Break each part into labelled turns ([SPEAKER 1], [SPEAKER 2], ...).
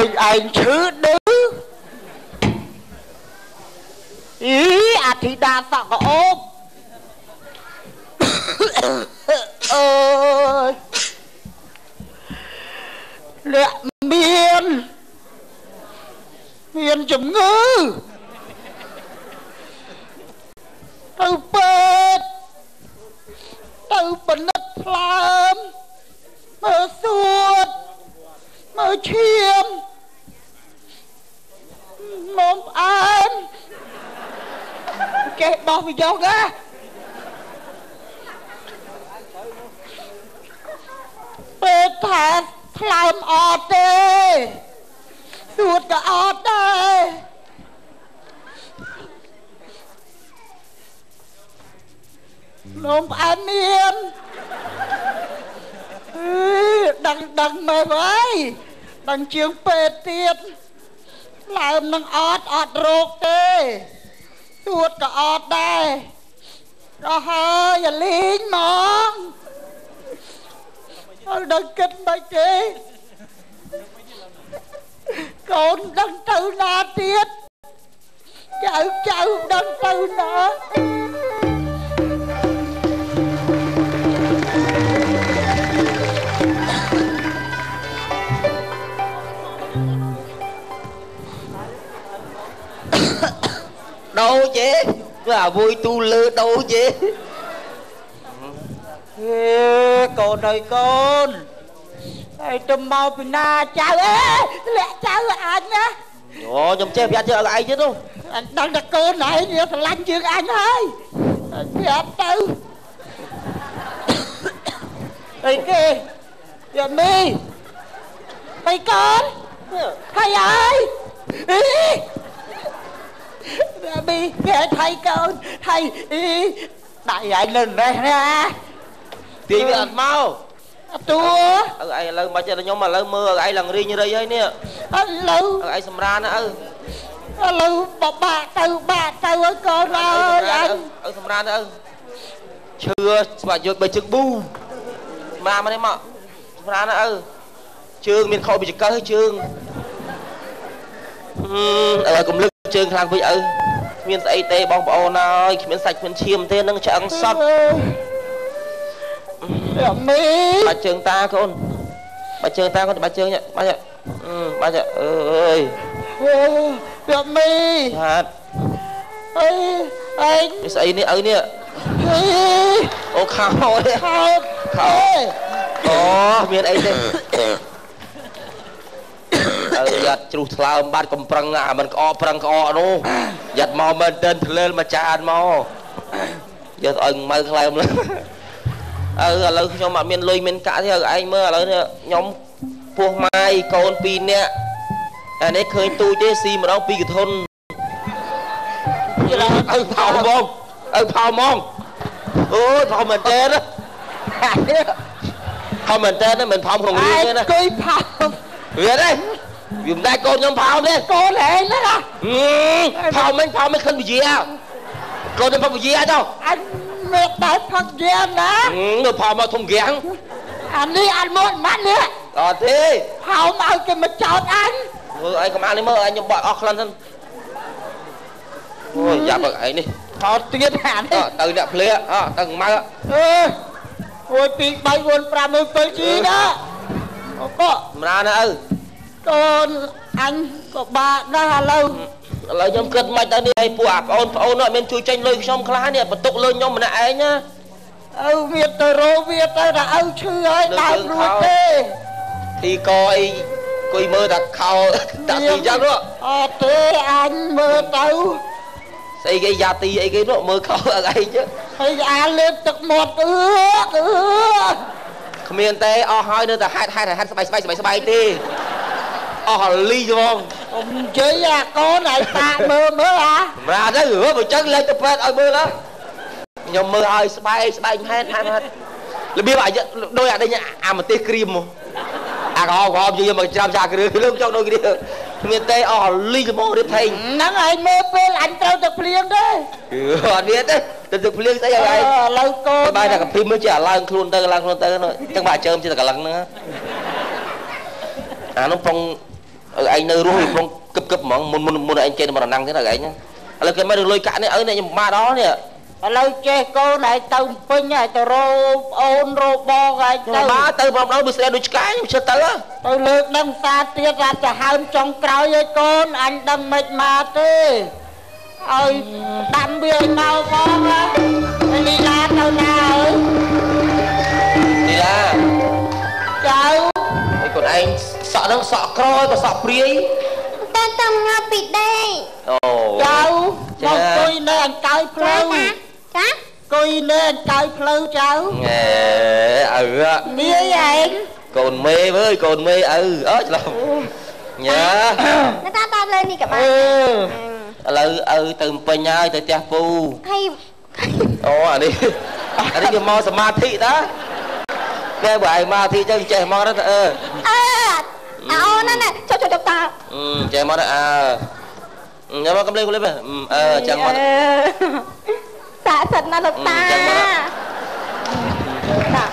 [SPEAKER 1] ឃើញឯងឈឺឌឺអីអាធីតាសក់ក្អូបអើយលាក់មានជំងឺទៅពេទ្យទៅពិនិត្យថ្លើមមើលសួតមើលឈាមនោមផ្អែមគេបោះវាយកណាពេទ្យថាថ្លើមអត់ទេសួតក៏អត់ដែរនោមផ្អែមមានដឹងមើលហើយដឹងជាងពេទ្យទៀតថ្លើមនឹងអត់រោគទេសួតក៏អត់ដែរដល់ហើយអាលីងហ្មងហើយដល់គិតមិនទេកូនដឹងទៅណាទៀតចៅដឹងទៅណា
[SPEAKER 2] ដូរទេគឺអាវុយទូលើដូរទេ
[SPEAKER 1] ហេកូនអើយកូនហើយទៅមកពីណាចៅអេលាក់ចៅអញណា
[SPEAKER 2] អូខ្ញុំចេះប្រាប់ជើងឯងទៀតនោះ
[SPEAKER 1] អញដឹងតែកូនឯងវាស្រឡាញ់ជើងអញហើយប្រាប់ទៅអីគេយ៉ាមីហើយកូនហើយហើយអីមីគេថៃកូនថៃអីដៃឯងនៅនេះណា
[SPEAKER 2] ទាយវាអត់មក
[SPEAKER 1] អត់តួ
[SPEAKER 2] ឪឯងឥឡូវមកចិត្តខ្ញុំឥឡូវមើលឪឯងឡើងរីងរៃហើយនេះ
[SPEAKER 1] ឥឡូវ
[SPEAKER 2] ឪឯងសម្រានណាឪ
[SPEAKER 1] ឥឡូវបបាក់ទៅបាក់ទៅឲ្យកូនអើយអញ
[SPEAKER 2] ឪសម្រានទៅឪឈឺស្បាច់យកបីជើងប៊ូសម្រានមកនេះមកសម្រានណាឪជើងមានខោពីចង្កឹះជើងឪកុំលឹកជើងខ្លាំងពេកឪគ្មានស្អីទេបងប្អូនអើយគ្មានសាច់គ្មានឈាមទេនឹងឆ្អឹងសត
[SPEAKER 1] មី
[SPEAKER 2] បាច់ជើងតាកូនបាច់ជើងតាកូនបាច់ជើងបាច់បាច់អើយ
[SPEAKER 1] វាមី
[SPEAKER 2] ហាត់
[SPEAKER 1] អីឯង
[SPEAKER 2] ស្អីនេះឪនេះអូខោនេះ
[SPEAKER 1] ខោ
[SPEAKER 2] ខោអូមានអីទេឪយ៉ាត់ជ្រុះថ្លើមបាត់កំប្រឹងអាមិនក្អកប្រឹងក្អកនោះយ៉ាត់មកមែនទែនធ្លែលមួយចានមកយកឲ្យម៉ៅខ្លែមលើឪឥឡូវខ្ញុំអត់មានលុយមានកាក់ទេឪឯងមើលឥឡូវនេះខ្ញុំពោះម៉ាយកូន2នាក់អានេះឃើញទូចទេស៊ីម្ដង2កធុនឪផោហ្មងឪផោហ្មងអូយផោមែនទេណាផោមែនទេណាមិនផោក្នុងរឿងទេណា
[SPEAKER 1] អង្គុយផោ
[SPEAKER 2] វាទេវាមិនដែរកូនខ្ញុំផោទេ
[SPEAKER 1] កូនឯងណា
[SPEAKER 2] ផោមិនផោមិនខិនវិជាកូនខ្ញុំផឹកវិជាទៅ
[SPEAKER 1] អញមើលតែផឹកយាណា
[SPEAKER 2] មើលផោមកធំហ្គាំង
[SPEAKER 1] អានេះអត់មកម៉ាត់នេះ
[SPEAKER 2] អត់ទេ
[SPEAKER 1] ផោមកឲ្យគេមកចោតអញ
[SPEAKER 2] មើលឯងកំអាននេះមើលឯងខ្ញុំបត់អស់ក្លិនសិនអូយយ៉ាប់ឯងនេះ
[SPEAKER 1] ផោទៀតអានេះ
[SPEAKER 2] ទៅអ្នកភ្លាអទៅម៉ៅ
[SPEAKER 1] អើ1 2 3 4 5 6 7ជីណាអូក
[SPEAKER 2] សម្រានណាឪ
[SPEAKER 1] កូនអញក៏បាក់ដែរឥឡូវ
[SPEAKER 2] ខ្ញុំគិតមិនទៅនេះឲ្យពួកអាប្អូនប្អូនអត់មានជួយចេញលុយខ្ញុំខ្លះនេះបន្ទុកលុយខ្ញុំម្នាក់ឯងណា
[SPEAKER 1] ឪវាទៅរោវាទៅថាឪឈឺហើយដើមរួចទេ
[SPEAKER 2] ទីកអីគួយមើលតែខោតាទីយ៉ាងនោះ
[SPEAKER 1] អត់ទេអញមើលទៅ
[SPEAKER 2] ស្អីគេយ៉ាទីអីគេនោះមើលខោអីចឹង
[SPEAKER 1] ហើយអាលេបទឹកមាត់អឺ
[SPEAKER 2] គ្មានទេអស់ហើយនៅតែហេតុស្បែកស្បែកស្បែកស្បែកទេអស់លីហ្មង
[SPEAKER 1] កុំនិយាយអាកូនឲ្យតាក់មើលមើលអា
[SPEAKER 2] សម្រាប់ទៅបើចឹងលេចទៅពេទ្យឲ្យមើលហ៎ខ្ញុំមើលឲ្យស្បែកស្បែកហេតុហេតុរបៀបអាដូចអាដេញអាម្ទេសក្រៀមអាក្រហមក្រហមយូរមកច្រាមចាគ្រឿងលើកចង់ដូចគ្នាគ្មានទេអស់លីហ្មងរៀបថេង
[SPEAKER 1] ហ្នឹងហើយមើលពេលអញត្រូវទៅភ្លៀងទេ
[SPEAKER 2] អត់មានទេទៅទឹកភ្លៀងស្អីហើយ
[SPEAKER 1] ឥឡូវកូន
[SPEAKER 2] បាយតែកាភីមមើលជាឡើងខ្លួនទៅឡើងខ្លួនទៅចឹងបាទជើមជាតកលឹងហ្នឹងអានោះពង ឪឯងនៅរស់វាប្រុងគឹបគឹបហ្មងមុនមុនមុនឯងចេញមករណាំងទៀតឪឯងឥឡូវគេមករឿងលុយកាក់នេះឪនេះខ្ញុំបាដល់នេះ
[SPEAKER 1] ឥឡូវចេះកូនឯងទៅពេញឯងទៅរោអូនរោបងឯងទៅ
[SPEAKER 2] បាទទៅបងដល់វាស្អែដូចឆ្កែខ្ញុំជិះទៅ
[SPEAKER 1] ទៅលើកនឹងសាទៀត ថាទៅហើមចុងក្រោយឯកូនអញដឹងមិនមកទេ ឲ្យដាំវាឲ្យមកផងណា។ លីឡាទៅណាអើយ
[SPEAKER 2] លីឡា
[SPEAKER 1] ចៅ
[SPEAKER 2] ហើយកូនឯងសក់នឹងសក់ក្រក៏សក់ព្រាយ
[SPEAKER 3] តែតាមងាប់ពីដេក
[SPEAKER 2] អូ
[SPEAKER 1] ចៅមកអង្គុយនៅអង្កោយផ្លូវ
[SPEAKER 3] ចា
[SPEAKER 1] អង្គុយនៅអង្កោយផ្លូវចៅ
[SPEAKER 2] ងែឪ
[SPEAKER 1] នាយឯង
[SPEAKER 2] កូនមេវើយកូនមេឪអើច្រឡំញ៉ា
[SPEAKER 3] ណាតាតាលើនេះក៏បាន
[SPEAKER 2] ឥឡូវឪទៅពេញហើយទៅផ្ទះពូ
[SPEAKER 3] ហើយ
[SPEAKER 2] អូអានេះអានេះគេមកសមាធិតា គេបើឯងមកធិចឹងចេះមកទៅ អឺ
[SPEAKER 3] អឺអូណាណាចុះចុះតា
[SPEAKER 2] ចេះមកទៅ អើញ៉ាំមកកំលេកំលេអឺចឹងមក
[SPEAKER 3] សាកសិតណាលោកតា
[SPEAKER 2] ចឹងមក
[SPEAKER 3] តា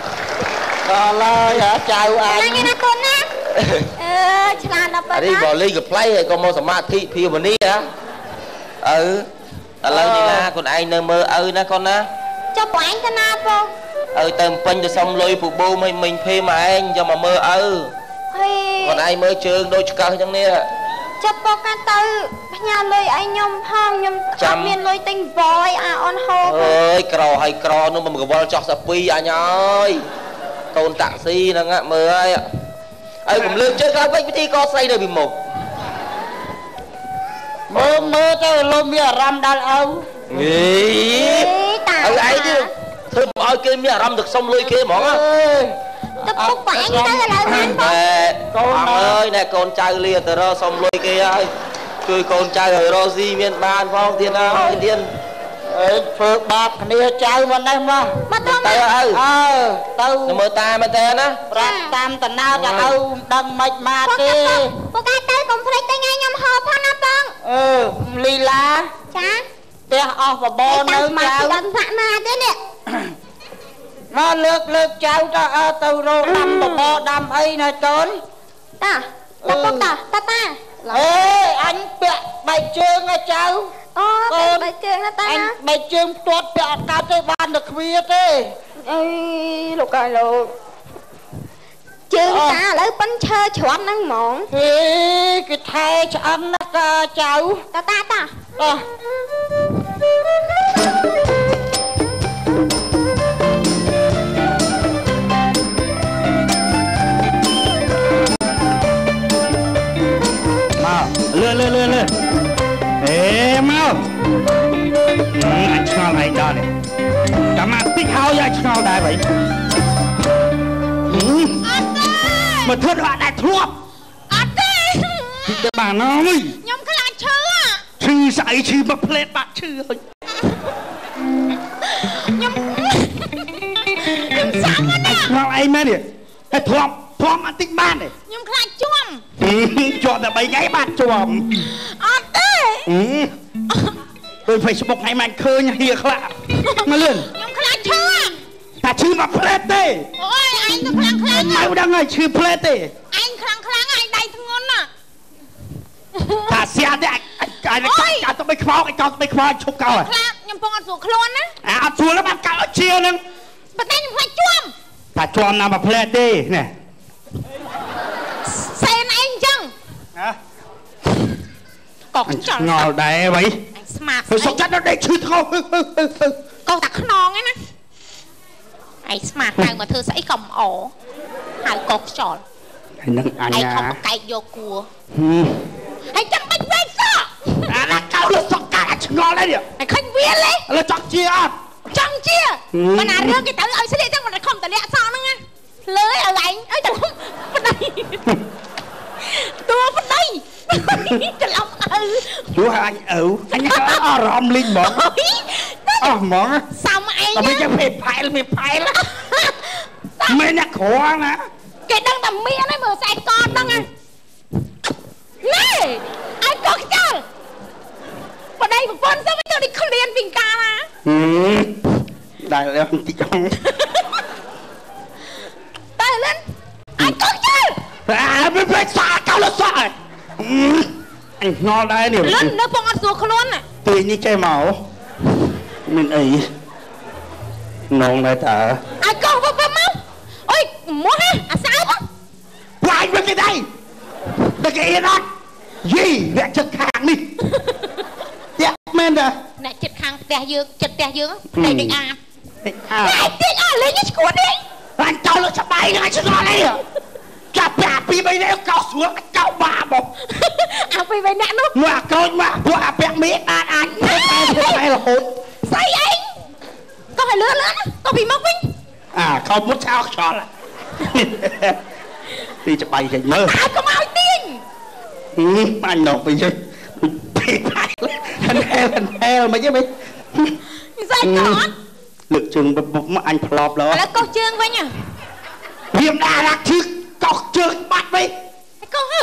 [SPEAKER 1] ដល់ហើយហ៎ចៅអញ
[SPEAKER 3] ណាណាកូនណា អឺឆ្លាតដល់ប៉ុណ្
[SPEAKER 2] ណានេះ បើលេងកំប្លែហើយក៏មកសមាធិភាវនីហ៎ឪ។ ឥឡូវនេះណាកូនឯងនៅមើលឪណាកូនណា
[SPEAKER 3] ចុះបងឯងទៅណាពង
[SPEAKER 2] ឪទៅពេញទៅសុំលុយពូបូមិញមិញភេមកឯងយកមកមើលឪ
[SPEAKER 3] ហើយ
[SPEAKER 2] កូនឯងមើលជើងដូចឆ្កឹះចឹងនេះ
[SPEAKER 3] ចាប់ពកកាទៅផ្ញើលុយឲ្យខ្ញុំផង ខ្ញុំអត់មានលុយទិញបយអាអូនហូប
[SPEAKER 2] អើយក្រហើយក្រនោះមកកវលចោះសាពីអញអើយកូនតាក់ស៊ីហ្នឹងមើលហើយឪកុំលើកជើងក្រោយវិញ ពិធីកស្រីនៅពីមុខ
[SPEAKER 1] មើលមើលទៅលំមានអារម្មណ៍ដល់ឪ
[SPEAKER 2] ហី
[SPEAKER 3] តា
[SPEAKER 2] ឪឯងទៀតធ្វើឲ្យគេមានអារម្មណ៍ទៅសុំលុយគេហ្មង
[SPEAKER 3] ទៅពុកបងឯងទៅឥឡូវបានបង
[SPEAKER 2] កូនអើយណែកូនចៅលាទៅរកសុំលុយគេហើយ ជួយកូនចៅឲ្យរកស៊ីមានបានផងទៀតហើយទៀត
[SPEAKER 1] អើធ្វើបាបគ្នាចៅមកនេះមក
[SPEAKER 3] មកទៅ
[SPEAKER 2] ទៅឪ
[SPEAKER 1] អើទៅ
[SPEAKER 2] មើលតាមែនតើណា
[SPEAKER 1] ប្រាប់តាមតាណៅតាឪមិនដឹងមិនមកទេ
[SPEAKER 3] ពូកាទៅកុំភ្លេចទៅថ្ងៃខ្ញុំហូបផងណាបង
[SPEAKER 1] អឺលីឡា
[SPEAKER 3] ចា
[SPEAKER 1] ផ្ទះអស់បបរនៅចៅ
[SPEAKER 3] ដល់សាក់ណាទេនេះ
[SPEAKER 1] មកលើកលើកចៅទៅ អើទៅរកដាំបបរដាំអីណាកូន
[SPEAKER 3] តាតាពុកតាតាតា
[SPEAKER 1] អេអញពាក់បែកជើងហ៎ចៅ
[SPEAKER 3] អូកូនបែកជើងណាតា
[SPEAKER 1] អញបែកជើងផ្ទាត់ពាក់អត់កើតទេ បានតែគ្វាទេ
[SPEAKER 3] អីលោកកាយលោកជើងតាឥឡូវប៉ិនឈើច្រាន់ហ្នឹងហ្មង
[SPEAKER 1] ហេគេថែឆ្អឹងណាស់កាចៅ
[SPEAKER 3] តាតាតា
[SPEAKER 1] អោះ
[SPEAKER 4] មកលឿនលឿនលឿនលឿន អេមកអញឆ្ងល់ឯងដល់នេះ ចាំមកតិចហើយឲ្យឆ្ងល់ដែរវិញ
[SPEAKER 5] អត់ទេ
[SPEAKER 4] មកធ្វើដល់អត់ដែរធ្លាប់
[SPEAKER 5] អត់ទេ
[SPEAKER 4] ទៅបានហើយ
[SPEAKER 5] ខ្ញុំខ្លាចឈឺ
[SPEAKER 4] ឈឺស្អីឈឺមកផ្លេតបាក់ឈឺហើយ
[SPEAKER 5] ខ្ញុំខ្ញុំសាំណា
[SPEAKER 4] ឆ្ងល់ឯងមែននេះ ហើយធ្លាប់ធ្លាប់អត់តិចបានទេ
[SPEAKER 5] ខ្ញុំខ្លាចជាំ
[SPEAKER 4] ជាប់តែ3ថ្ងៃបានជាំ
[SPEAKER 5] អត់ទេ
[SPEAKER 4] ដូច Facebook ថ្ងៃមិនឃើញហៀខ្លះមកលឿន
[SPEAKER 5] ខ្ញុំខ្លាចឈឺ
[SPEAKER 4] តែឈឺមកផ្លេតទេ
[SPEAKER 5] អូយឯងទៅខ្លាំងខ្លាំង
[SPEAKER 4] មកដឹងហើយឈឺផ្លេតទេ
[SPEAKER 5] ឯងខ្លាំងខ្លាំងឯងដៃធ្ងន់ណា
[SPEAKER 4] ថាស្យាទេ អញអញកោទៅបីខ្មោក អញកោទៅបីខ្មោកឈប់កោ
[SPEAKER 5] ខ្លាចខ្ញុំពងអត់ស្រួលខ្លួនណា
[SPEAKER 4] អាអត់ស្រួលបានកោជាហ្នឹង
[SPEAKER 5] ប៉ុន្តែខ្ញុំខ្លាចជាំ
[SPEAKER 4] ថាជាំណាមកផ្លេតទេនេះ
[SPEAKER 5] សែនឯងអញ្ចឹង
[SPEAKER 4] ណា
[SPEAKER 5] កោខ្ចល់
[SPEAKER 4] ងល់ដែរវ៉ៃ
[SPEAKER 5] អញស្មាត
[SPEAKER 4] ហើយសុកចិត្តដល់ដេកឈឺធ្ងោ
[SPEAKER 5] កោតាខ្នងឯណា ឯងស្មាតហៅមកធ្វើស្អីក៏មិនអហើយកោខ្យល់
[SPEAKER 4] ហើយនឹងអញ
[SPEAKER 5] ឯងខំកែកយកគួហើយចាំបាច់វែកសក់
[SPEAKER 4] អាណាកោលសក់កាត់ឆ្ងល់ដែរនេះ
[SPEAKER 5] ឯងឃើញវាលេ
[SPEAKER 4] ឥឡូវចង់ជាអត់
[SPEAKER 5] ចង់ជា មិនណារឿងគេត្រូវឲ្យស្លៀកចឹង មិនខំតលាក់សក់ហ្នឹងណាលើឲ្យឯងអើចាំប្តីតួប្តីច្រឡំឪ
[SPEAKER 4] ជួអញឪអញអារម្មណ៍លីងហ្មងអស់ហ្មង
[SPEAKER 5] សំឯង
[SPEAKER 4] តែវាចឹងភេផែលវាផែលមែនអ្នកក្រណា
[SPEAKER 5] គេដឹងតែមានហើយមើលខ្សែកហ្នឹងណា ណែឲ្យកោខ្យល់ប្តីប្រពន្ធសោះទៅដូចឃ្លានពីកាលណា
[SPEAKER 4] ដែលបន្តិចហង
[SPEAKER 5] តើលិនឲ្យកោខ្យល់
[SPEAKER 4] អាវាវាសាកោលសក់ អញឆ្ងល់ដែរនេះ
[SPEAKER 5] លិននៅពងអត់ស្រួលខ្លួន
[SPEAKER 4] ទាញនេះចេះមកមានអីនងដែរតើ
[SPEAKER 5] ឲ្យកោះវឹបមកអុយមកហ៎អាសើប
[SPEAKER 4] វាយមកគេដែរតែគេអៀនអត់យីអ្នកចិត្តខាងនេះតាក់មែនតា
[SPEAKER 5] អ្នកចិត្តខាងផ្ទះយើងចិត្តផ្ទះយើងផ្ទៃដូចអាបអាបទៀតអត់លេងឈួតទេ
[SPEAKER 4] អញចោលលើស្បែកហ្នឹងអញឆ្ងល់អីចាប់ពីអាពីរបីនាក់កោស្រួលកោបាមក
[SPEAKER 5] អាពីរបីនាក់នោះ
[SPEAKER 4] មកអាក្រូចមកពួកអាពាក់មេអាចអាចតែរហូត
[SPEAKER 5] ស្អីឯងកោឲ្យលឿនលឿនកោពីមកវិញ
[SPEAKER 4] អាខោមុតឆោខ្យល់ទីច្បាយចេញមើល
[SPEAKER 5] ហើយកុំឲ្យទាញ
[SPEAKER 4] អញណោវិញពីផៃហិនហែលហែលមិនទេមិន
[SPEAKER 5] ស្អីកោអត់
[SPEAKER 4] លើកជើងមកអញផ្លប់ឡើយ
[SPEAKER 5] ឥឡូវកោជើងវិញ
[SPEAKER 4] វាមិនដាក់ដាក់ឈឺកោជើងបាត់វិញ
[SPEAKER 5] កោហឺ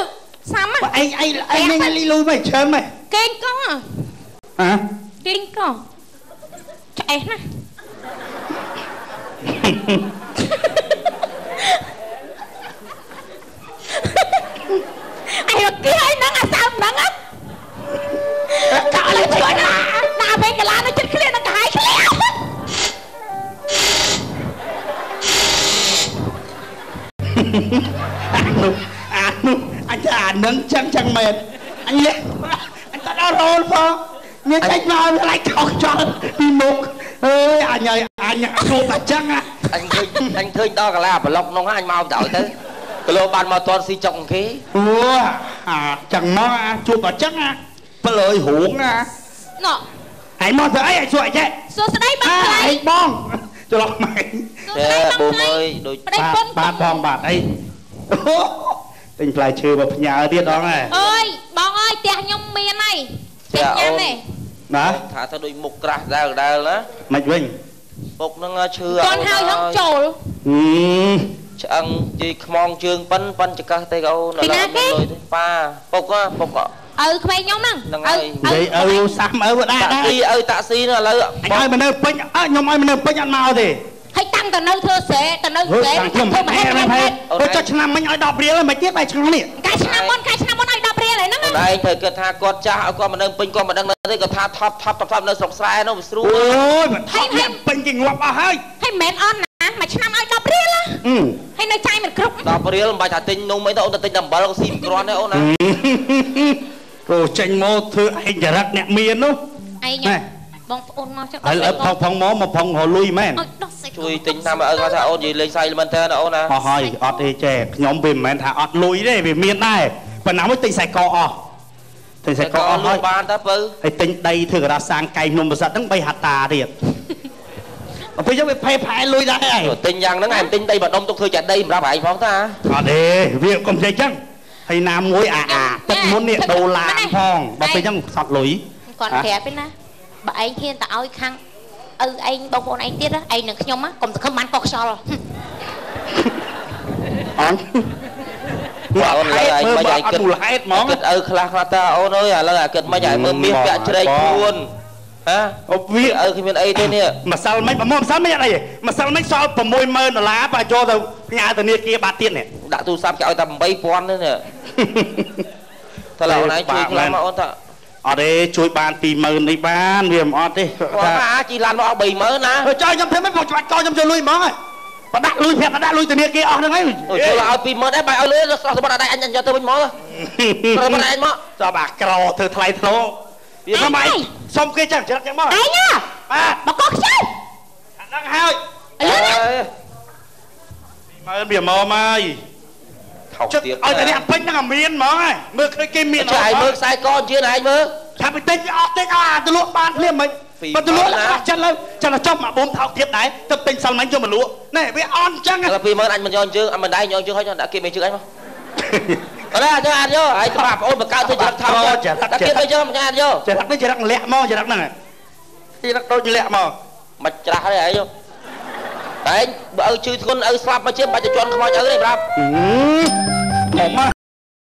[SPEAKER 5] សាំ
[SPEAKER 4] ឯងឯងឯងលីលុយមិនឈើមិន
[SPEAKER 5] គេងកោហ៎គេងកោឆ្អេះណាឯងគេឲ្យនឹងអាសើមហ្នឹងកោលើជួយណាដាក់វិញកាឡានៅចិត្តឃ្លានឹងកាហាយឃ្លា
[SPEAKER 4] អានោះអញថាអានឹងចឹងចឹងមែនអញអញតដល់រោលផងមានចេញមកឡៃខុសចោលពីមុខអើយអញឲ្យអញជួបតែចឹង
[SPEAKER 2] អញឃើញដល់កាឡាប្លុកនោះអញមកដល់ទៅគីឡូបានមកតន់ស៊ីចុកគេ
[SPEAKER 4] អូអាចឹងមកអាជួបតែចឹងអាប្លើយរួងអា
[SPEAKER 5] ណ៎
[SPEAKER 4] ឯងមកធ្វើអីឯងសួរអីចេះ
[SPEAKER 5] សួរស្ដីបងថ្លៃ
[SPEAKER 4] ឯងបងច្រឡំម៉ែ
[SPEAKER 2] ទេប៊ូអើយដូច
[SPEAKER 4] បាទបងបាទអីទិញផ្លែឈើមកផ្ញើទៀតអងហ៎
[SPEAKER 5] អើយបងអើយផ្ទះខ្ញុំមានហើយផ្ទះញ៉ាំទេ
[SPEAKER 4] ណា
[SPEAKER 2] ថាទៅដូចមុខក្រាស់ដែលដែលណា
[SPEAKER 4] មិនវិញ
[SPEAKER 2] ពុកនឹងឈឺ
[SPEAKER 5] អត់ហើយហងចូល
[SPEAKER 2] ឆ្អឹងជីខ្មងជើងប៉ិនប៉ិនចកឹះទេអូនឥឡូវលុយទេប៉ាពុកពុក
[SPEAKER 5] ឪក្មេងខ្ញុំហ្នឹង
[SPEAKER 2] ឪ
[SPEAKER 4] និយាយឪសាំឪដែរ
[SPEAKER 2] តាក់ស៊ីឪតាក់ស៊ីនោះឥឡូវ
[SPEAKER 4] អញឲ្យមកនៅពេញអើខ្ញុំឲ្យមកនៅពេញអត់មកទេ
[SPEAKER 5] ហើយតាំងទៅនៅធ្វើស្រែទៅនៅស្រែ
[SPEAKER 4] ធ្វើមហេតុមហេតុទៅចុះឆ្នាំមិញឲ្យ10រៀលហើយមិនទៀតបែរឆ្នាំនេះ
[SPEAKER 5] កាយឆ្នាំមុនកាយឆ្នាំមុនឲ្យ10រៀលហើយហ្នឹង
[SPEAKER 2] ឯងត្រូវគិតថាគាត់ចាស់ឲ្យគាត់មកនៅពេញគាត់មិនដឹងទេគាត់ថាថប់ថប់ថប់នៅស្រុកស្រែនោះវាស្រួល
[SPEAKER 4] អូយមិនថប់អ្នកពេញគេងាប់អស់ហើយ
[SPEAKER 5] ហើយមិនមែនអន់ណាមួយឆ្នាំឲ្យ10រៀលហើយនៅចាយមិនគ្រប់
[SPEAKER 2] 10រៀលមិនបាច់ថាទិញនំអីទៅអូនទៅទិញអំបិលក៏ស៊ីមិនគ្រាន់ដែរអូនណា
[SPEAKER 4] គោចេញមកធ្វើឯងចរិតអ្នកមាននោះ
[SPEAKER 5] ឯងបងប្អូនមកចឹង
[SPEAKER 4] ហើយផងមកផងរលុយមែន
[SPEAKER 2] ជួយទិញតាមឪគាត់ថាអូននិយាយលេងសើចមែនតើអូនណា
[SPEAKER 4] អស់ហើយអត់ទេចេះខ្ញុំវាមិនមែនថាអត់លុយទេវាមានដែរប៉ុន្តែមួយទិញខ្សែកអស់ទិញខ្សែកអស់ហើយ
[SPEAKER 2] បានតើពៅ
[SPEAKER 4] ហើយទិញដីធ្វើការសាងកែងនំប្រសិទ្ធហ្នឹង3ហត្តាទៀតពេលចឹងវាផេផែលុយដែរហើយ
[SPEAKER 2] ទិញយ៉ាងហ្នឹងឯងទិញដីបដុំទុកធ្វើចាដីសម្រាប់ឯងផងតា
[SPEAKER 4] អត់ទេវាកុំនិយាយចឹងហើយណាមួយអាទឹកមុននេះដូឡាផងដល់ពេលចឹងសត់លុយ
[SPEAKER 5] គាត់ប្រាប់ទេណាបើឯងហ៊ានទៅឲ្យខាងឪឯងបងប្អូនឯងទៀតឯងនឹងខ្ញុំកុំសង្ឃឹមបានកោះខ្យល់
[SPEAKER 4] អញ
[SPEAKER 2] អូនឡើយឯងមិនឯងគិត
[SPEAKER 4] ហេតុហ្មង
[SPEAKER 2] គិតឪខ្លះខ្លះតាអូនអើយឥឡូវអាគិតមិនឯងមើលមាសពាក់ជ្រែកខ្លួនហ៎
[SPEAKER 4] អូវា
[SPEAKER 2] ឪគ្មានអីទេនេះ
[SPEAKER 4] ម្សិលមិញម្សិលមិញអត់អីម្សិលមិញសល់60000ដុល្លារបើចូលទៅផ្ញើធនាគារបាត់ទៀតនេះ
[SPEAKER 2] ដាក់ទូរស័ព្ទគេឲ្យតែ8000ទេនេះតើអូនឯងជួយខ្លះមកអូនតា
[SPEAKER 4] អត់ទេជួយបាន20000នេះបានវាមិនអត់ទេ
[SPEAKER 2] ថាជីឡានមកអស់30000ណា
[SPEAKER 4] ចុះខ្ញុំធ្វើមិនបងច្បាច់កខ្ញុំចូលលុយហ្មងហើយបដាក់លុយប្រាប់បដាក់លុយធនាគារអស់ហ្នឹងហើយ
[SPEAKER 2] ចូលឲ្យ20000ដែរបាយឲ្យលុយស្រស់សម្បត្តិអត់ដែរអញយកទៅវិញមកស្រស់សម្បត្តិអញមក
[SPEAKER 4] ចប់អាក្រធ្វើថ្លៃថ្លោវាមិនសុំគេចឹងច្រឹកចឹងមក
[SPEAKER 5] ឯងណា
[SPEAKER 4] បាទ
[SPEAKER 5] បកកខ្ចី
[SPEAKER 4] អាហ្នឹងហើយ
[SPEAKER 5] លឿនណា
[SPEAKER 4] 20000វាមកហើយ
[SPEAKER 2] ថោកទៀត
[SPEAKER 4] ឲ្យតែអ្នកពេញហ្នឹងអាមានហ្មងហើយមើលឃើញគេមាន
[SPEAKER 2] អត់ឯងមើលខ្សែកជឿនឯងមើល
[SPEAKER 4] ថាไปទិញអត់ទិញអត់ទៅលក់បានភ្លាមមិនបើទៅលក់ខ្លះចិត្តលើចិត្តចប់មកបូមថោកទៀតដែរទៅទិញសិលមិញយកមកលក់ណែវាអន់ចឹង
[SPEAKER 2] 20000អញមិនយកជើងអញមិនដែរយកជើងហើយដាក់គេមិនជើងអញមកអត់ទេអត់យកហើយប្រាប់អូនបង្កើតធ្វើចរិតថោកដាក់គេមិនយកមិនអត់យក
[SPEAKER 4] ចរិតនេះចរិតលាក់មកចរិតហ្នឹងចរិតដូចលាក់មក
[SPEAKER 2] មិនច្រាស់ទេឯងតែបើឪជឿធ្ងន់ឪស្លាប់មកជាបាច់ទៅជន់ខ្មោចឪទេប្រាប់
[SPEAKER 4] មក